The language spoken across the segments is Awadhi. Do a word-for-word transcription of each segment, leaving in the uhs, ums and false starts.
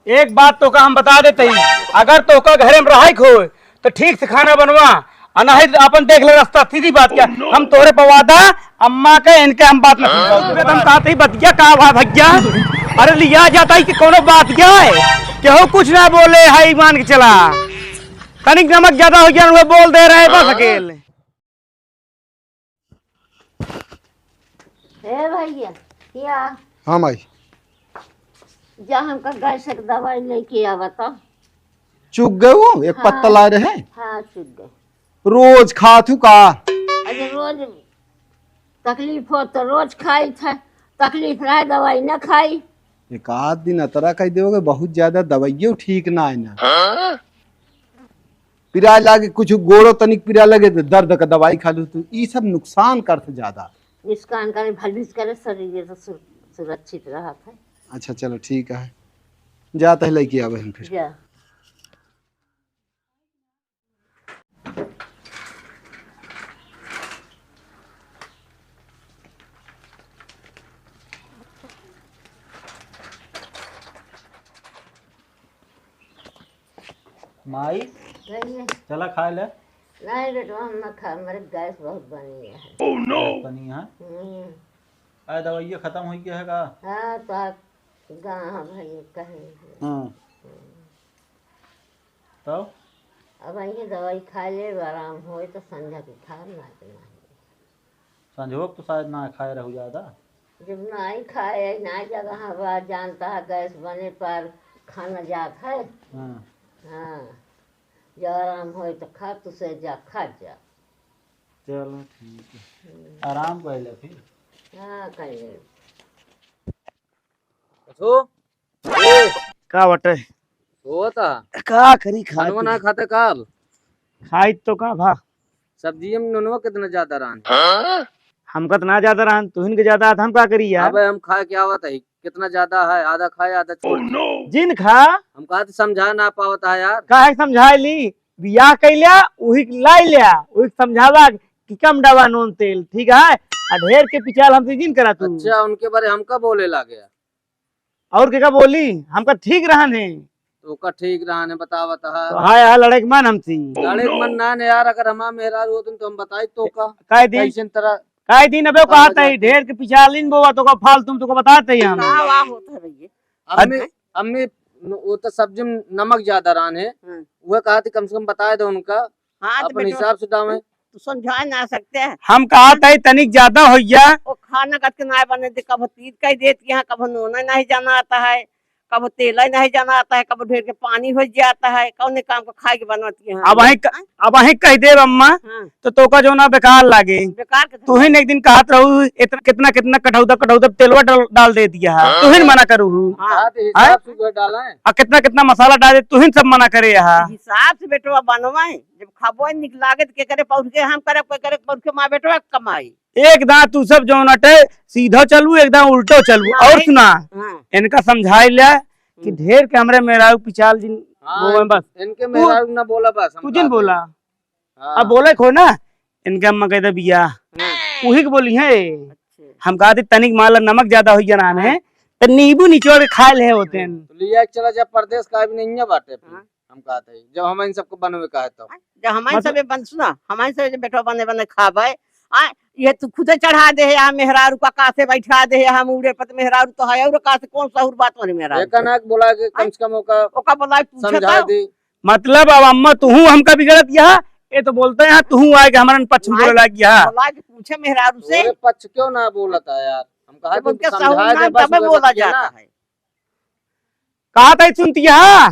एक बात तोका हम बता देते ही, अगर तोका घरे में रहे के होए तो ठीक से खाना बनवा, और नहीं तो अपन देख ले रास्ता। सीधी बात क्या, हम तोहरे पर वादा, अम्मा के इनके हम बात ना सुनवाओ। तुमने तो हम साथ ही बतिया का भाई भैया, अरे लिया जाता है कि कोनो बात क्या है, केहू कुछ ना बोले है, मान के चला। तनिक नमक ज्यादा हो गया, वो बोल दे रहे बस अकेले। हे भैया, क्या? हाँ माई। जा हमका गैस के दवाई लेके आवा तो। चुक गए वो एक हाँ। पत्ता लाए रहे। हाँ, चुक गए। रोज खात हूँ का? अरे रोज तकलीफ हो तो रोज खाई था, तकलीफ रहे दवाई ना खाई। एक आध दिन अतरा कह देवोगे, बहुत ज्यादा दवाइयों ठीक ना है ना। पिराए लागे, कुछ गोड़ो तनिक पिराए लगे तो दर्द का दवाई खा लू तू, ई सब नुकसान करत ज्यादा। नुकसान करे, भलविस करे, शरीर ये तो सु-, सुरक्षित रहत है। अच्छा चलो ठीक है, जात है लेके आवे हम फिर। जा। माई, कहिए। चला खाए ले। नहीं बेटवा, हम ना खा, हमारे गैस बहुत बनी है। Oh no! बनी है? हम्म। अरे दवाइया खत्म हुई गया है का? हाँ, तो आप गाँव भैया कहे। हाँ। तब? अब यही दवाई खा ले, आराम होए तो संझा के खा, ना तो नहीं। संझोक तो शायद ना खाए रहू ज्यादा। जब नाई खाए, ना जगह बा, जानता है गैस बने पर खाना जात है। हाँ। हाँ, जब आराम होए तो खा, तू से जा, खा जा। चलो ठीक है, हम्म। आराम कर ले फिर। हाँ, कर ले। अच्छो, ए, का बटे? सोवत हा? का करी, खाई खानवा पी। ना खाते काल? खाई तो का भा? सब्जिया में नूनवा कितना ज्यादा रहन? हमका तो ना ज्यादा रहन, तुहिन के ज्यादा, हम का करी यार? अबे हम खा के आवत है, कितना ज्यादा है, आधा खाए आधा छोड़। जिन खा। हम कहा तो समझा ना पावत है यार। काहे समझाए ली? बियाह कैल्या, उही लाई ल्या, उही समझावा कि कम डावा नून तेल, ठीक है? आ ढेर के पिचाल हमसे जिन करा तू। अच्छा, उनके बारे हमका बोले लागे। और के का बोली, हमका ठीक रहन है। तो का ठीक रहन है, बतावा तो। तो हाय हाय लड़े के मन हमसे। लड़े के मन ना ने यार, अगर हमार मेहरारू होतन तो हम बताई तो का। काहे दिन? कैसन तरह? काहे दिन अबे का कहत है, ढेर के पिछालिन बोवा तो का फालतू तो का बताते ही हम। का वाह होत है भैया? अम्मी, अम्मी, वो तो सब्जी में नमक ज्यादा रहन है। हाँ। वो कहा थी कम से कम बताए दो उनका। हाँ, तो अपन बेटवा, हिसाब से डावे। तू समझा ना सकते हैं। हम कहा था तनिक ज्यादा हो गया। वो खाना कट के ना बने दे, कब तीत कह देत यहाँ, कब नून नहीं जाना आता है, कब तेल नहीं जाना आता है, कब ढेर के पानी हो जाता है, कौन काम को खाए के बनवती है? अब वहीं क-, अब वहीं कह देब अम्मा, हाँ। तो तोका जो ना बेकार लागे। बेकार के तू ही एक दिन कहत रहू, इतना, कितना, कितना कटौदा, कटौदा तेलवा डाल, डाल दे दिया है। हाँ। तू ही मना करू। हाँ। हिसाब से जो डाला है। आ कितना, कितना मसाला डाल दे, तू ही सब मना करे यहाँ। हिसाब से बेटवा बनवा है। जब खाबो निक लागे त केकरे पौर के हम करब, केकरे पौर के माँ बेटवा के कमाई। एक दांत तू सब जौन अटे सीधा चलू, एक दांत उल्टो चलू। नहीं। और सुना, हाँ। इनका समझाई ले कि हम्म। ढेर के हमरे मेहरारू पिछाल जिन हाँ, बोवे बस। इनके तू, मेहरारू ना बोला बस, हम तू जिन कहते बोला। हैं। हाँ। अब बोले खो ना, इनके अम्मा कहते बिया, हाँ। उही के बोली है। अच्छा। हम कहते तनिक माला नमक ज्यादा हो गया ना हाँ। है, तो नींबू निचोड़ के खा ले होते हैं। तो लिया के चला जा परदेश, का भी नहीं है बाटे। हाँ। हम कहत हई, जब हम इन सबको बनवे का है तब। जब हम इन मतलब सबे बन-, सुना, हम इन सबे जब बेटवा बने बने खाबे, आ, ये तू खुदे चढ़ा दे है, यहाँ मेहरारू का कासे बैठा दे है, हम उड़े पत मेहरारू तो है, और कासे कौन सहूर बात वाली मेहरारू? एक ना एक बोला के कम से कम ओका ओका बोला के पूछे समझा तो। दे। मतलब अब अम्मा तुहू हमका बिगड़त यहाँ, ये तो बोलते हैं तुहू आए के हमारन पक्ष में बोले लाग यहाँ। बोला के पूछे मेहरारू से। तोरे पक्ष क्यों ना बोलत है यार? हम कहा जब कि उनके समझा सहूर दे ना बस तबे वो बोला बतिया ना। जाता है। कहा था सुनती है, हाँ?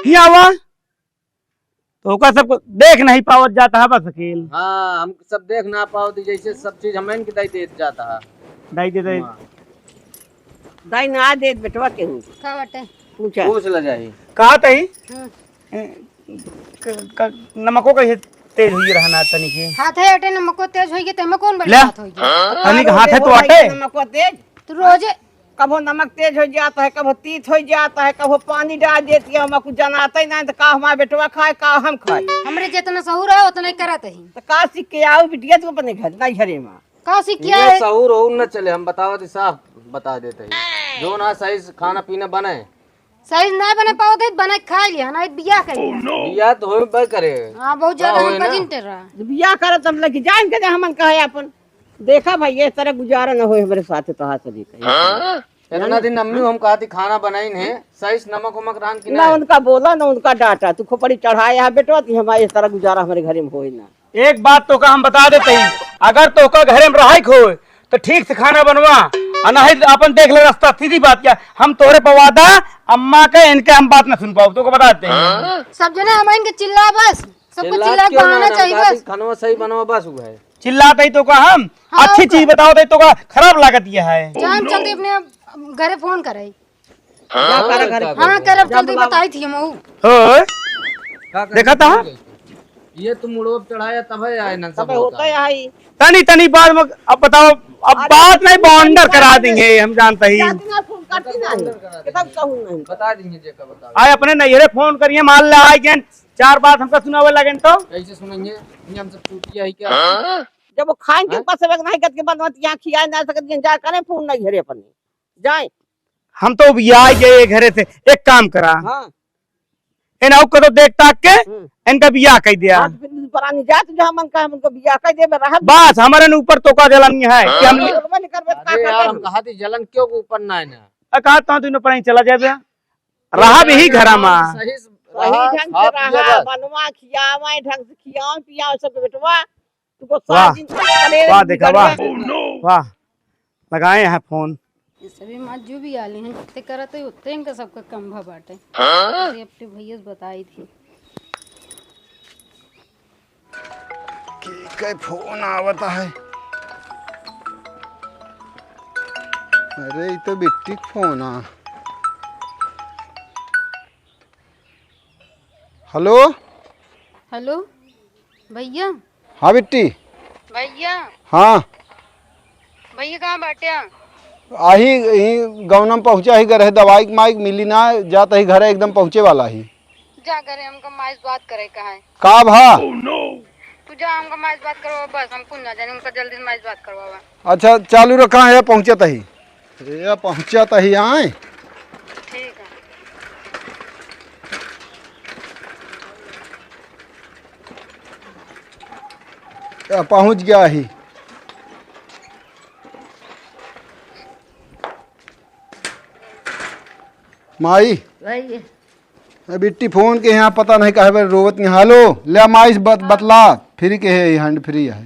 ही आवा। तो ओका सबको देख नहीं पावत जाता है बस अकेल। हाँ, हम सब देख ना पावत, जैसे सब चीज हम इनके दाई देत जाता है। दाई दे दे। हाँ। दाई ना देत बेटवा केहू। का बाटे? पूछा। पूछ ले जाई। कहा था ही? हाँ। ए, क-, क-, नमको का ये तेज हुई रहना तनी के। हाथ है अटे नमको तेज होई के, तेमे कौन बड़ी ले। बात होई के? तनी के हाथ है तो अटे। नमको तेज। तू रोजे कभो नमक तेज हो जाता है, कभो तीत हो जाता है, कभो पानी डाल देती है, हमको जनाते ही नहीं तो का हमारा बेटवा खाए, का हम खाए। हमरे जितना सहूर है, उतना ही करत ही। तो का सीख के आओ बिटिया तू अपने घर, नहीं घरे में? का सीख के ये आए? सहूर हो न चले, हम बतावत ही साफ बता देते ही। जो ना सही से खाना पीना बने, सही से ना बने पावत है, बना के खा लिया, ना बियाह कर लिया। बियाह तो होबे करे। हाँ, बहुत ज्यादा का होए हमका ना? चिंता रहा। बियाह करत हम लगी जाए इनके, हमन कहे अपन। देखा भाई, ये तरह गुजारा न होए हमरे साथ, तो हाथ से भी कही। हाँ? इतना दिन अम्मी हम कहा थी खाना बनाइन है, सही से नमक वमक रान की ना ना। उनका बोला, ना उनका डांटा। तू खोपड़ी चढ़ाए यहाँ बेटवा, तू हमारे इस तरह गुजारा हमरे घरे में होए ना। एक बात तोका हम बता देते ही, अगर तोका घरे में रहाई के होए, तो ठीक से खाना बनवा, और नहीं तो अपन देख ले रास्ता। सीधी बात क्या, हम तोहरे पर वादा, अम्मा के, इनके हम बात ना सुन पाओ, तोका बता देते हैं। सब जने हम इनके चिल्ला बस, सबको चिल्ला चिल्ला के क्यों ना, बहाना ना, चाहिए बस। खाना सही बनवा बस, वो है। चिल्लात ही तोका हम, हाँ, अच्छी और चीज का? बताओ तो तोका खराब लागत ये है। जा, हम चलते अपने घरे फोन करे। हाँ, करे घरे। हाँ, करब, चलते बताई थी हम ऊ। हो? का करे? देखा था? ये तो मुड़ो पे चढ़ाया तब है आए ना सब तब होता होता है। है आई। तनी, तनी बाद में, अब बताओ, अब अरे, बात नहीं, बॉन्डर करा देंगे, हम जानते ही। जाती ना फोन करती ना, कितना कहूँ नहीं। बता देंगे जे का बता। आए अपने नैहरे फोन करिए, मान ले आए गए, चार बात हमका सुनावे लगे तो। कैसे सुनेंगे? ये हम सब चूतिया है क्या? जब वो खान के हाँ? ऊपर से नहीं करके बनवत यहाँ खिया ना सकत, जा करे फोन नैहरे अपने। जाए। हम तो बियाह गए घरे से, एक काम करा। हाँ। इन आउ कतो देख ताक के, हम्म। इनका बियाह कह दिया। हाँ, तो फिर परानी जात जहाँ मन का, हम उनको बियाह कह दे, मैं रहब। बस, हमारे न ऊपर तोका जलन नहीं है कि हम हाँ। करबे नहीं करबे, तो का अरे यार, करबे? हम कहा थी जलन क्यों के ऊपर ना है ना? आ, कहा तो तू न परानी चला जाबे। रहा भी ही घरा मा। सही से सही रहा, ढंग से खा पिया रहा, बस। बनवा खियावे, ढंग से खियावे पियावे सब बेटवा। तुमको वाह। साजिन करे वाह, देखा, वाह। गड़बड़। वाह, लगाए हैं फोन। ये सभी माँ जो भी आली हैं, जितने करत है, उतने इनका सबका कम भा बाटे। हाँ? ये अपने भैया से बताई थी। की के फोन आवत है? अरे, ई तो बिट्टी के फोन आ। हेलो। हेलो, भैया। हाँ बिट्टी। भैया। हाँ। भैया, कहाँ बाटे? आही, ही गौनम पहुँचा ही, घर है, दवाई के माइक मिली ना, जात ही घर है, एकदम पहुँचे वाला ही। जा घरे, हमका माई से बात करे का है। का भा? तू जा, हमका माई से बात करवा, बस हम कुछ ना जाने, हमका जल्दी से माई से बात करवावा। अच्छा, चालू रखा है, पहुँचत ही। अरे, पहुँचत ही आए। ठीक है। या पहुँच गया ही। माई। भाई। ए बिट्टी फोन के यहाँ पता नहीं काहे बे रोवत नहीं। हेलो, ले माई से बत-, बतला, फ्री के है, हैंड फ्री है।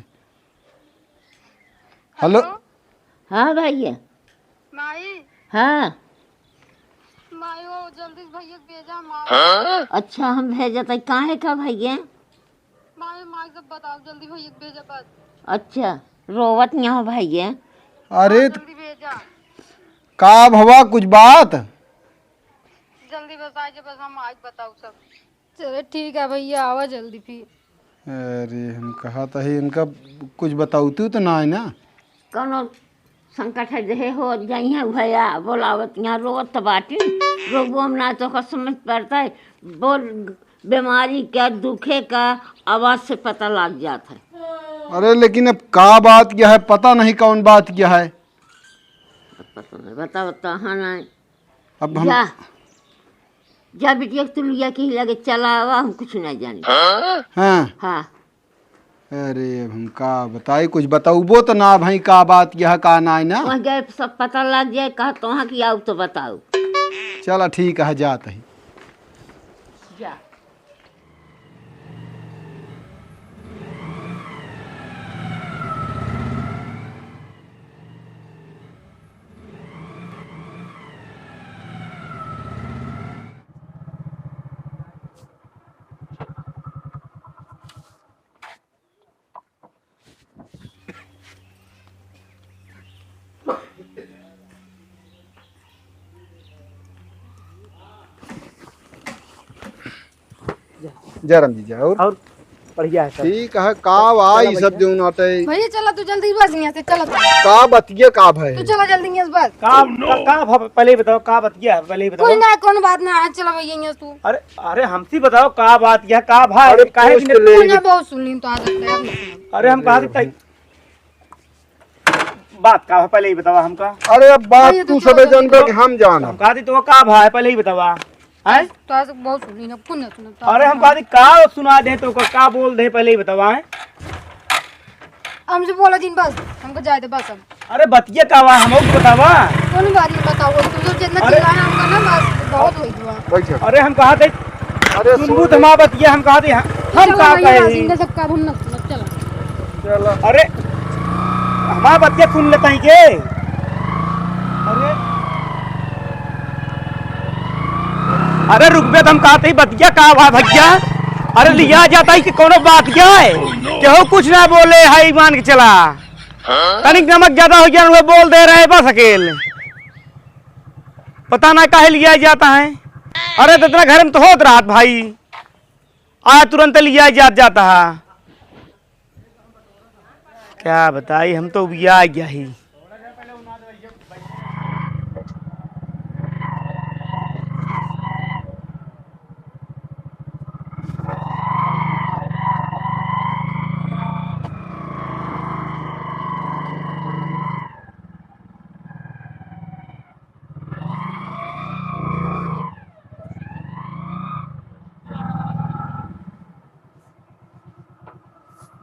हेलो। हेलो। हाँ भैया। माई। हाँ। माई हो, जल्दी से भैया के भेजा, माई। अच्छा, हम भेजत है, काहे का भैया? माई, माई सब बताओ, जल्दी भैया के भेजा बस। अच्छा, रोवत नहीं हो भैया? अरे हाँ, त-, जल्दी भेजा। का भवा, कुछ बात? जल्दी बस आ जा, बस हम आज बताओ सब। चले ठीक है भैया, आवा जल्दी फिर। अरे हम कहा त ही इनका कुछ बताउती तो ना है ना। कौनो संकट है, जहे हो जइहे भैया, बोलावत यहाँ रोवत त बाटी, रोबो हम ना तो ओकर समझ पड़ता है, बोल बीमारी का, दुखे का आवाज से पता लग जात है। अरे लेकिन अब का बात क्या है, पता नहीं कौन बात क्या है। पता नहीं, बताओ तो, हाँ नहीं। अब हम जा, जा बिटिया के तू लिया के लगे चला आवा, हम कुछ नहीं जानी। हाँ। हाँ। अरे अब हम का बताई, कुछ बताउबो तो ना भाई, का बात यह का ना है ना। वहाँ गए सब पता लग जाए, कहा तो वहाँ की आओ तो बताओ। चला ठीक है, जात ही। जा। जा राम जी, जा। और और बढ़िया है सब। ठीक है, का बा, चला ई सब भैया। जौन आटे। भैया, चला तू जल्दी बस यहाँ से, चला तू। का बतिया का भाई? तू चला जल्दी यहाँ से बस। का, का, का भा-, पहले ही बताओ, का बतिया है, पहले ही बताओ। कोई ना, कौन बात ना, आज चला भैया यहाँ से तू। अरे, अरे, हमसे बताओ, का बात या का भा-, अरे, काहे पूछ बिना तो ले। कोई ना, बहुत सुन ली तो आ सकता है, अब नहीं सुना। अरे, हम कहा अरे सकता है। बात का है, पहले ही बतावा हमका। अरे, अब बात भैया, तू तो सबे चलो जानबे जल्दी कि हम जान। हम कहा थी तो का भा है, पहले ही बतावा। हैं? तो आज बहुत सुनी ना, कुछ ना सुना। अरे, हम कहा थी का सुना दे तो का, का बोल दे, पहले ही बतावा, हैं? हमसे बोला जिन बस, हमको जाए दे बस अब। अरे, बतिया का बा, हमहू के बतावा। कौन बात में बताओ, तुम लोग जितना अरे। चिल्लाए हमका ना, बस बहुत हो गया। बैठ जा। अरे, हम कहा थे, अरे, सुनबू सुन तो ले। हमार बतिया, हम कहा थे, हम चलो, का भैया, कहे? राजेंद्र सब का हम ना सुनब, चलो। चलो। अरे, हमार बतिया सुन लेता ही के? अरे, अरे, रुक बे, तो हम कहा थे, बतिया का बा भैया? अरे, लिया जाता है कि कोनो बात क्या है? केहू कुछ ना बोले है, ईमान के चला। तनिक नमक ज्यादा हो गया, वो बोल दे रहे बस अकेल। पता ना काहे लिया जाता है। अरे, तो इतना घर में तो होत रहत भाई, आ तुरंत लिया जात जाता है। क्या बताई, हम तो उबिया गया ही।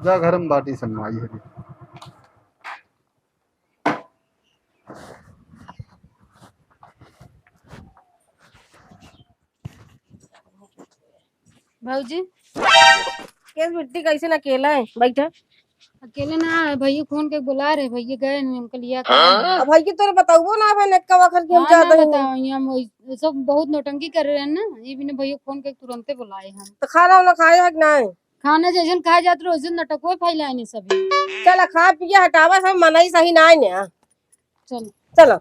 जा घर में बाटी सब माई है। भौजी। केस बिट्टी कैसे ना अकेला है? बैठा। अकेले ना है, भैया फोन के बुला रहे, भैया गए नहीं, हमको लिया था। अब भैया तोरे बताऊबो ना, भाई नेक्का वखर के हम हाँ, जाता ना ही बताओ, यहाँ हम वही, सब बहुत नौटंकी कर रहे हैं ना, ये भी ना भैया फोन के तुरंते बुलाए हम। तो खाना वाना खाए है कि नहीं? खाना जैसन खाए जात रहे, वैसन नटको फैलाए नहीं सभी। चला खा पिया हटावा, सब मनई सही ना है ना। चलो। चलो।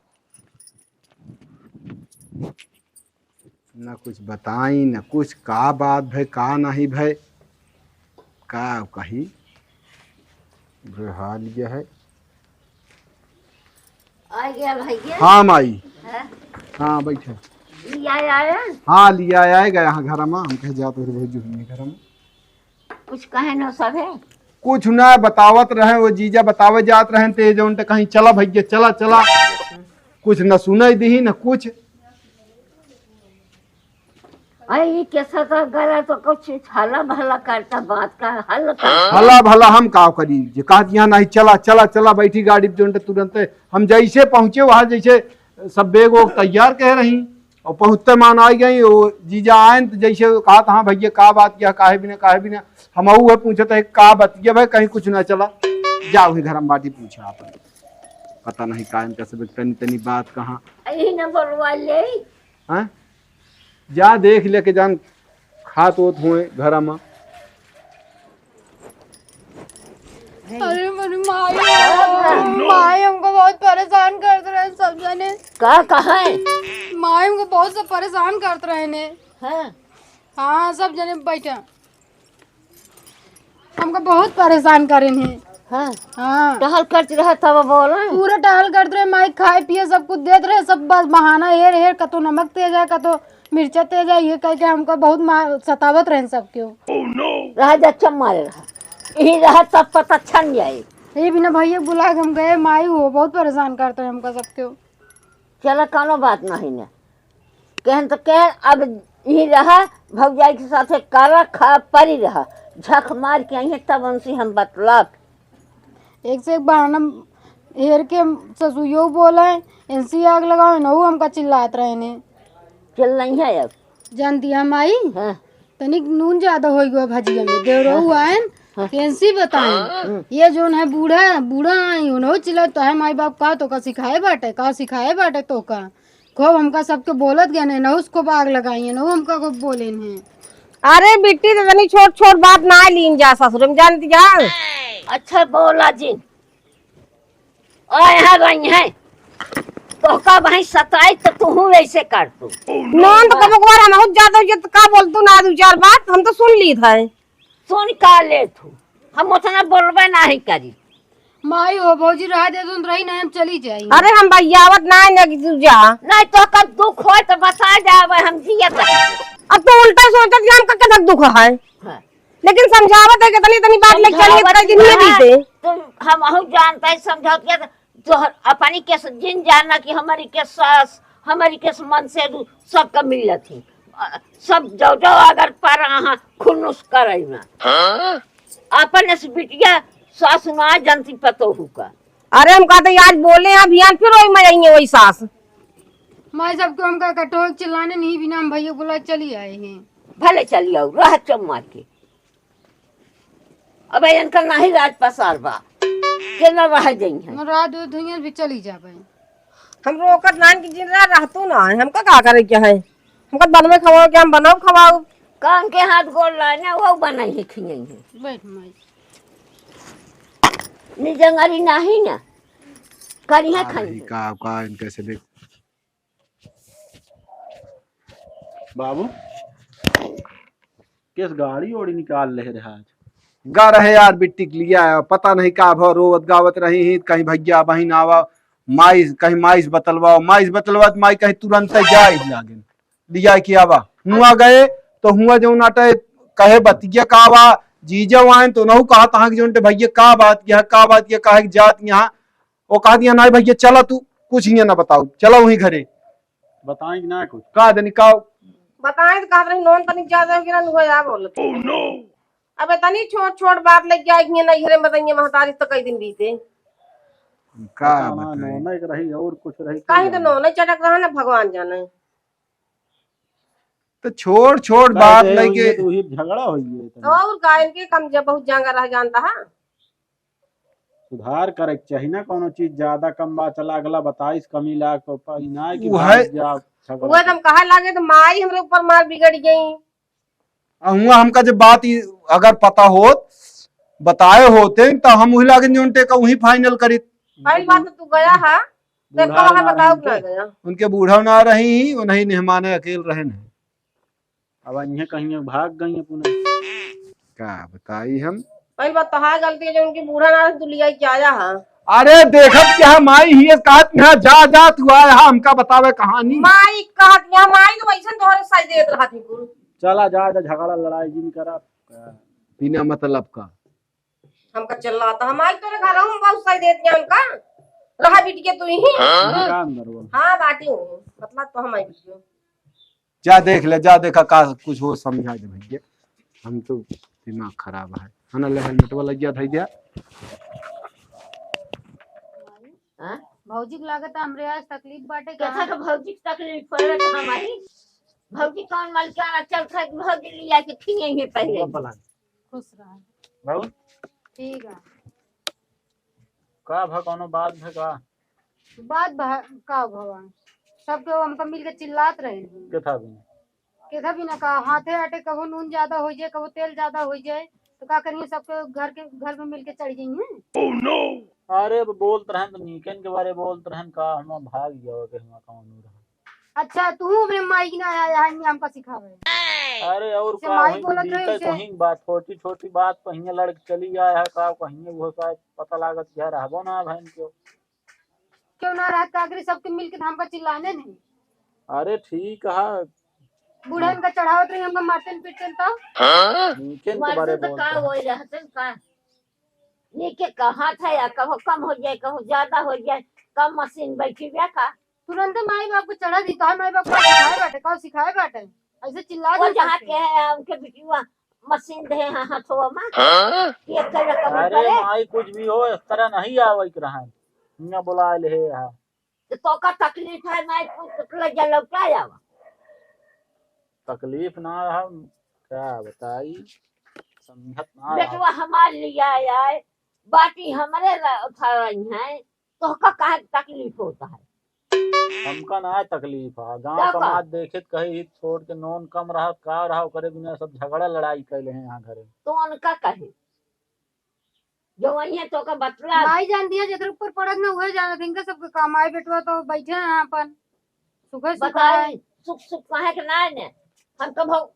ना कुछ बताई, ना कुछ, का बात भय, का नहीं भय, का कही, बुरा हाल ये है। आ गया भैया। हाँ माई। हाँ? हाँ, बैठे। लिया आया? हाँ, लिया आए गए यहाँ घर में, हम कहे जाते रहे बहुत जरूरी घर में। कुछ कहे न सभे? कुछ ना बतावत रहे, वो जीजा बतावे जात रहे, ते जौन ते कहीं चला भैया, चला, चला। कुछ न सुनाई दिही, न कुछ। अरे, ई कैसा तो गला तो कुछ हला भला करता, बात का हल करता। हला भला हम का करी? जे कहत यहाँ नहीं, चला, चला, चला, बैठी गाड़ी पे, जौन ते तुरंते हम जैसे पहुँचे वहाँ, जैसे सब बैग वैग तैयार कह रही, और पहुँचते मान आ गई, वो जीजा आए तो जैसे कहत, "हाँ भैया, का बात किया, काहे बिना, काहे बिना?" हम ऊ है पूछत है, "का बात किया भाई, कहीं कुछ ना चला?" जाओ ही घर में बाटी पूछा आप, पता नहीं का इनका सब तनी तनी बात कहाँ। यही ना बोलवा ले। हैं? जा देख लेके जान, खात होत हुए घर में। अरे मेरी माई, माई हमको बहुत परेशान करत रहे सब जने। का कहे? माई हमको बहुत सब परेशान करत रहे ने। हाँ। हाँ, सब जने बैठा। हमको बहुत परेशान करेन है। हाँ। हाँ। टहल करत रहे तब बोला। पूरा टहल करत रहे, माई खाए पिए सब कुछ देत रहे, सब बस बहाना हेर हेर, कतो नमक तेज है, कतो मिर्चा तेज है, ये कह के हमको बहुत मा-, सतावत रहे सब क्यों। रह जा, चम मारे रहा। यही रहा तब पता छन जाए। ये बिना भैया बुला के हम गए, माई हो बहुत परेशान करते हैं हमका सब क्यों। चला, कौनो बात नहीं ने। कहन तो कहन, अब यही रहा, भौजाई के साथे काला खा परी रहा। झक मार के आई है तब उनसे हम बतलाब। एक से एक बहाना हेर के ससुइयो बोले, इनसे आग लगाओ, इनहू हमका चिल्लात रहे ने। चल नहीं है अब। जानती है माई, हाँ। तनिक नून ज्यादा होइ गवा भजिया में, देवरऊ हाँ। आएन, हाँ। कैंसी बताएं। हाँ। ये जोन है बूढ़ा, बूढ़ा आई, उन्हों चिल्ला तो है माई बाप का तो का सिखाए बाटे, का सिखाए बाटे तो का। खूब हमका सबके बोलत गए ने, ना उसको आग लगाई है, ना वो हमका को बोले ने। अरे बिट्टी, तो तनी छोट छोट बात ना लीन जा ससुर में, जानती जा। अच्छा बोला जिन। और यहाँ रही है। तोहका वहीं सताई तो तू हूँ ऐसे कर तू। नॉन तो कबो कबार हम बहुत ज्यादा हो जाए तो का बोल तू ना दो चार बात, हम तो सुन ली था। सुन का ले तू, हम उतना बोलबे नहीं करी। माई हो भौजी रह दे तुम रही नहीं, हम चली जाई। अरे हम बहियावत ना है कि तू जा। नहीं तो कब दुख होए तो बता जावे, हम जियत है। अब तू उल्टा सोचत कि हम का कथक दुख है। हाँ। लेकिन समझावत है कि तनी तनी बात लेके चली, समझावत कई दिन में है। बीते। तुम हम अहू जानता है, समझावत है, तोहर अपनी केस जिन जाना कि हमरी केस सास, हमरी केस मन से दू, सबका मिलत ही। अ, सब जो जो अगर पर आहा खुनुस करई में। हाँ? अपन इस बिटिया सास ना जनती पतोहू का। अरे हम कहते आज बोले हैं अभियान फिर वही में जाइए वही सास। माई सबके हमका कटोर चिल्लाने नहीं बिना हम भैया बोला चली आए हैं। भले चली आओ, रह चम्मा के। अब इनका नाही राज पसार बा, के ना रह जइहैं। रात दो धुइयां भी चली जाबे। हम रोकत नान कि जिन रात रहतो ना है, हमका का करे के है? हमका बनवे खवाओ के हम बनाओ खवाओ। कान के हाथ गोड़ लाने वो बनाई है खियाई है। बैठ माई। निजंगरी नाही ना, करिया का खाई रही, है। का, का इनके से देख। बाबू, किस गाड़ी ओड़ी निकाल ले रहे आज? गा रहे यार, बिट्टी के लिया है, पता नहीं का भव रोवत गावत रही ही, कहीं भैया बहिन आवा, माइस, कहीं माइस बतलवा, माइस बतलवा, तो माई कहीं तुरंत जाए ही लागे, लिया के आवा। हुआ गए, तो हुआ जो नाटे कहे बतिया का बा, जीजा आए तो नहु कहा तहाँ के जोन ते भैया का बात किया, का बात किया, काहे के जात यहाँ, वो कहा दिया, "नहीं भैया, चला तू, कुछ हियाँ ना बताओ, चला वहीं घरे।" बताई कि ना कुछ? का देनी, का? बताई तो कहत रही, नोन तनिक ज्यादा हो गया, नुआ या बोलत। अबे तनी छोट छोट बात लग जाए, हियाँ नहीं घरे में बताइए, महतारी तो कई दिन बीते। का पता ना, बताई? नोन एक रही और कुछ रही, कहीं तो जाने। नोन चटक रहा ना, भगवान जाने। तो छोट छोट कह बात दे, लेके ये तो ही झगड़ा हो गया तो। और का इनके कम जब बहुत जांगा रह जानता है। सुधार करे के चाही ना, कोनो चीज ज्यादा कम बा, चला अगला बताइस कमी लाग तो पा-, ई ना है कि वो भाग है। जा, झगड़ा वो कर। एकदम कहा लागे तो माई हमरे ऊपर मार बिगड़ गई। आ हुआ हमका जब बात ई अगर पता होत, बताए होते, तो हम वही लागे जोन टेका वही final करित। पहली बात तो तू गया है, देखा बूढ़ा वहाँ ना बताओ रही ना उनके। गया। उनके बूढ़ा ना रही, उन्हीं मेहमान अकेल रहे न। अब इन्हें कहीं भाग गई अपने। का बताई हम? पहली बात तो हाँ गलती है जो उनकी बूढ़ा ना रही, तू लिया के आया है। अरे देखत क्या है, माई ही कहत यहाँ जा जा तू आया है, हमका बतावे कहानी। माई कहत यहाँ, माई तो वैसे तोहरे साइड देत रहा थी कुल। चला जा, जा झगड़ा लड़ाई जिन करा। बिना मतलब का। हमका चिल्लाता, हम आज तोरे घर हम बहुत सही देत हैं उनका। रहा बिटिया तू ही। हाँ? काम करो। हाँ, बाटी हूँ। मतलब तो हम आई बिटिया। जा देख ले, जा देखा का कुछ हो समझा दे भैया। हम तो दिमाग खराब है। है ना, ले हेलमेटवा लग गया, धई दिया। हाँ? भौजी के लागत हमरे आज तकलीफ बाटे का? कैसा का भौजी के तकलीफ पड़े तो हमारी भौजी कौन मल के आना चल खाए भौजी लिया के खिए ही पहले। खुश रहा। बाबू? ठीक है। का भा, कौनो बात भा का? बात भा, का भवा? सब केहू हमका मिल के चिल्लात रहे हैं। केथा भी? केथा भी ना का, हाथे आटे कबो नून ज्यादा हो जाए, कबो तेल ज्यादा हो जाए, तो का करिए, सबके घर के, घर में मिल के चढ़ जाइए। अरे, अब बोलत रहन तो नीकन के बारे बोलत रहन का, हम भाग गया के हम कौन रहा। अच्छा, तू अपने माई के ना आया है, हमका सिखावे। अरे, और से का माई वही बोलत रही बीते से। कहीं बात, छोटी छोटी बात कहीं लड़ के चली आया है का, कहीं वो शायद पता लागत घर रहबो ना बहन के। क्यों ना रहत का करी, सबके मिल के तो हमका चिल्लाने नहीं। अरे, ठीक है। बूढ़न का चढ़ावत रही, हमका मारते न पीटते न तो। नीके न मारते तुम्हारे तो बोलते का हैं। होई रहते न का? नीके कहत है या कहो कम हो जाए, कहो ज्यादा हो जाए, कम मशीन बैठी बा का? तुरंते माई बाप को चढ़ा दी, तो माई बाप का सिखाए बाटे, का सिखाए बाटे? ऐसे चिल्ला वो दे जहाँ करके। के है, उनके बिटिया मशीन दे हैं हथवा में। हाँ? ये करे कबूल अरे करे। माई, कुछ भी हो, इस तरह नहीं आवे के रहा है। हियाँ बुला ले है यहाँ। तो तोका तकलीफ है, मैं कुछ लग जा लौटा जावा। तकलीफ ना है, क्या बताई, समझत ना है। बेटवा हमार लिया आए, बाटी हमरे ला-, उठा रही हैं, तोहका काहे तकलीफ होता है? हमका ना तकलीफ है, गांव का का? समाज देखित कही हित छोड़ के नोन कम रहा, का रहा, ओकरे बिना सब झगड़ा लड़ाई कैले हैं यहाँ घरे। तो उनका कहे, जो वही है तो का बतला। माई जानती है, जेकरे ऊपर पड़त ना, उहे जानत, इनका सबके काम आए, बेटवा तो बैठे हैं अपन, सुखे सुखाए। बताई, सुख सुख काहे के ना है ने? हम तो भाव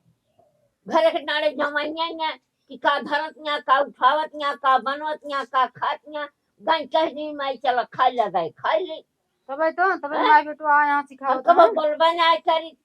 घरे के नाड़े जमाइए ने, कि का धरत यहाँ, का उठावत यहाँ, का बनवत यहाँ, का खात यहाँ, गन कह दी, "माई चला खाई ले, गए खाई ले।" तबे तो, तबे हैं? माई बेटवा यहाँ हम सिखावत कबो हैं। बोलबे ना करी,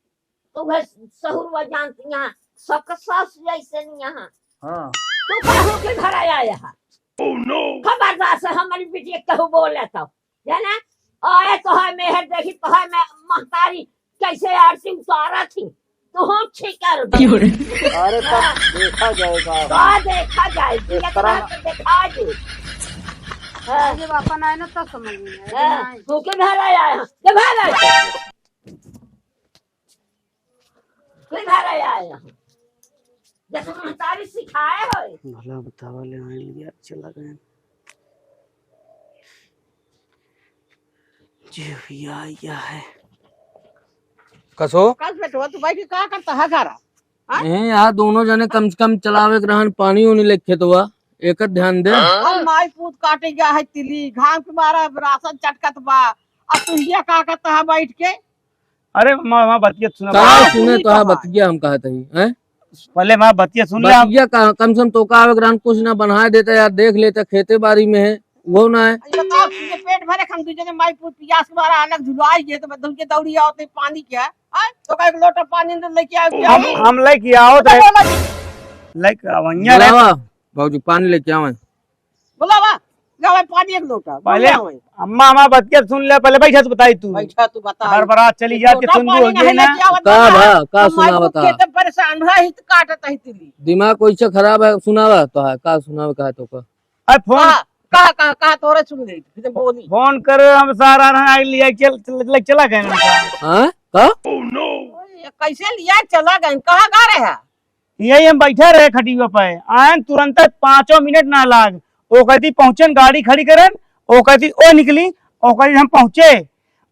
तो वह सहुरवा जानती यहाँ, सबका सास जैसे नहीं यहाँ। हाँ। तू कहूँ के घर आया यहाँ। Oh no! खबरदार से हमारी बिटिया कहूँ बोले तो। जाना, आए तो है मेहर देखी, तो है मैं महतारी कैसे आरती उतारा थी, तो हम ठीक कर दे। अरे, तब देखा जाएगा। का देखा जाए, इस तरह तो देखा दे। हाँ। जब अपन आए ना, तब समझ में आए, हाँ, नहीं। तू के घर आया है? के घर आया है? के घर आया है? जैसे महतारी सिखाए हो। भला बतावा, ले आए लिया, चला गए। जी भैया, यह है। कसो? कस बेटवा, तू बैठ के का करता है घरा? हाँ? ए, यार, दोनों जने कम से कम चलावे के रहन, पानी उनी लेके खेतवा, एकर ध्यान दे। अब माई पूत काटे गया है तिली, घाम के मारा राशन चटकत बा, अब तू हिया का करता है बैठ के? अरे माँ, माँ बतिया सुना, का माँ। सुने तो है बतिया, हम कहत हई, हैं? पहले माँ बतिया सुन ले। बतिया का, कम से कम तोका आवे के रहन, कुछ ना बनाए देता यार, देख लेता, खेते बारी में है, वो ना है। ये बताओ, तुझे पेट भरे, हम दू जने माई पूत पियास के मारा अलग झुलवाई गए, तो मैं धुन के दौड़ी आओ, तो पानी क्या? हाँ? तो का एक लोटा पानी अंदर लेके आओ, क्या? हम, हम लेके आओ, तो तो बोला जी। लेके आवैया रे। बुलावा, बाबूजी, पानी लेके आवे। बोला बा, लावे पानी एक लोटा, पहले बोला वही। अम्मा, अम्मा बतिया सुन ले, पहले बैठा तो बताई तू। बैठा तू बता। बरबरा चली एक जात के लोटा सुन पानी हो नहीं गई ना। लेके आवा का ना। भा, का हम सुनावा माई को था? खेते परेशान रही तो काटत ही तिली। दिमाग कैसे खराब है, सुनावा तो है, का सुनावा कहा तो का? अरे फोन कहा, कहा, कहा, कहा तोरे सुन ले, फिर बोली। फोन कर हम सारा रहा, आई लिया चल, चल, चल, चला गए ना। हाँ? का? ओए, कैसे लिया चला गए? कहाँ गा रहे हैं? यही हम बैठा रहे खटिया पे, आयन तुरंत पाँचों मिनट ना लाग, ओ कहती पहुँचन गाड़ी खड़ी करन, ओ कहती ओ निकली, ओ कहती हम पहुँचे,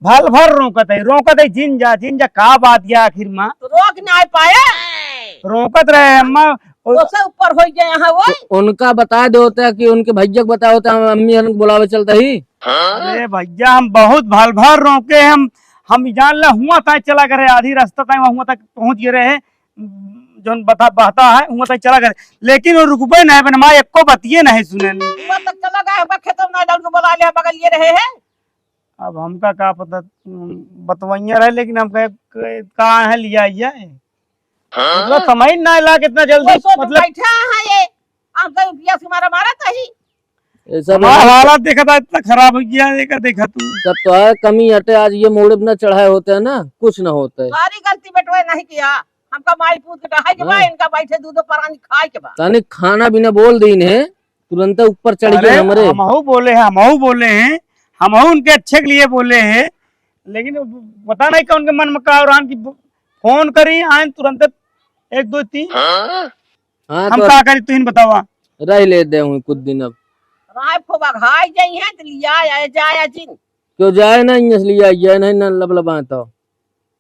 भल भर रोकत है, रोकत है, जिन जा, जिन जा, का बात या आखिर माँ? तो रोक ना पाए। रोकत रहे अम्मा, ओ ओसे ऊपर हो गए यहाँ वो। उ-, उनका बता दे होता कि उनके भैया को बता होता, हम अम्मी हन को बुलावे चलता ही। अरे भैया, हम बहुत भल भर रोके, हम, हम जान ला हुआ तक चला करे, आधी रास्ता तक हुआ तक पहुँच गए रहे। जौन बता, बहता है, हुआ तक चला गए, लेकिन वो रुकबे नहीं, बन माँ एको बतिये नहीं सुने। हुआ तक चला गए, हमका खेतों में ना डाल के बुला ले, बगल ये रहे हैं। अब हमका का पता, उम, बतवैया रहे, लेकिन हम कहे, क-, कहाँ है लिया ये? हाँ? मतलब समझ ना ला कितना जल्दी, वो सोच मतलब बैठा है ये, हम कहीं पियास के मारा मारा था ही। ये सब हमारा हालत देखा था, इतना खराब हो गया, ये का देखा तू। सब तो है कमी हटे, आज ये मोड़े पे ना चढ़ाए होते हैं ना, कुछ ना होते। सारी गलती बेटवे नहीं किया, हमका माई पूत के डहाई के बा, हाँ। इनका बैठे दूधो परानी खाए के बा। तनी खाना बिना बोल दीन है, तुरंत ऊपर चढ़ गए अरे, हमरे। हमहू बोले हैं, हमहू बोले हैं, हमहू उनके अच्छे के लिए बोले हैं, लेकिन पता नहीं कौन के मन में का और की फोन करी, आए तुरंत एक, दो, तीन। हाँ? हाँ, हम तो का करी, तुहिन बतावा। रह ले दे हूँ कुछ दिन अब। राय को बघाई जाई है, तो लिया आए, जाया जिन। क्यों जाए ना, इस लिए आइए नहीं ना लबलबा तो।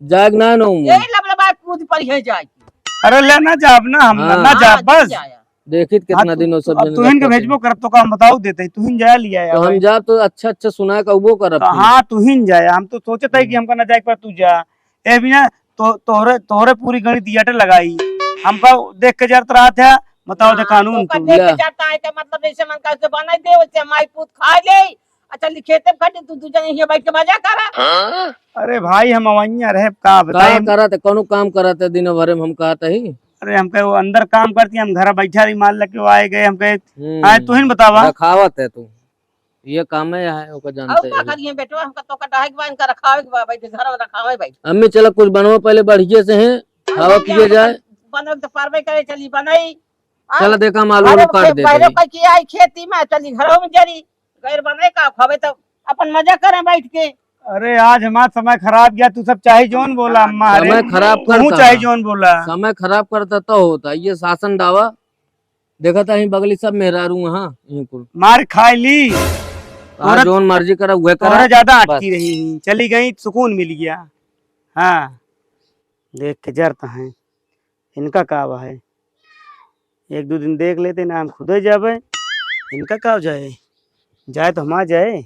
जाग ना नो मुँह। यही लबलबा कूद पर है जाए। अरे ले ना जाब ना, हम हाँ। ना जाब हाँ, बस। जाया। देखित हाँ, कितना तू, दिन हो सब अब जने तुहिन के रहते हैं। भेजबो करब तो का हम बताऊ देते, तुहिन जाया लिया तो हम आवे। जाब तो अच्छा अच्छा सुना का वो करब तो फिर। हाँ, तुहिन जाया, हम तो सोचत है कि हम्म। हमका ना जाए पर तू जा। ए बिना तो, तोहरे, तोहरे पूरी गणित यटे लगाई। हमका देख के जरत रहत है, बताओ तो हाँ, कानून तो तू। देख के या। जरता है, तो मतलब जैसे मन करके बनाई दे, वैसे माई पूत खा ले। अच्छा, लिखेते खटे, तू दू जने हियाँ बैठ के मजा करा। अरे भाई, हम अवैया रहे, का का बताई? करत है, कौनो काम करत है, दिन भरे में हम कहत ही। अरे, हमके वो अंदर काम करती, हम घर बैठा रही, माल लेके वो आए गए, हमके हम्म। आए, तुहिन बतावा। रखावत है तू। ये काम है, यहाँ ओकर जानते और का हैं। करिए बेटवा, हमका तो कटाए के बा, इनका रखावे के बा, बैठे घर में रखावे बैठ। अम्मी, चला कुछ बनवा पहले बढ़िया से हैं, खावा पिए जाए। बनवे तो पारबे करे, चली बनाई। चला देखा, हम आलू अरे, आलू काट देते पहले हैं। कह के आई खेती में, चली घरों में जरी, गैर बनाई का खावे तो अपन मजा करें बैठ के। अरे, आज हमारा समय खराब गया, तू सब चाहे जौन बोला, हाँ, अम्मा, अरे, समय खराब तू करता चाहे है। जौन बोला। समय खराब करता तो होता, ये शासन डावा। देखा था यहीं बगली सब मेहरारू, हाँ, यहीं कुल। मार खाए ली। हाँ, तोरा, जौन मर्जी करा, उहे करा। तोरा ज्यादा बस। अटकी रही, चली गई, सुकून मिल गया। हाँ, देख के जरता है, इनका का बा है? एक दो दिन देख लेते ना, हम खुदे जाबे। इनका का हो जाए, जाए तो हम आ जाए।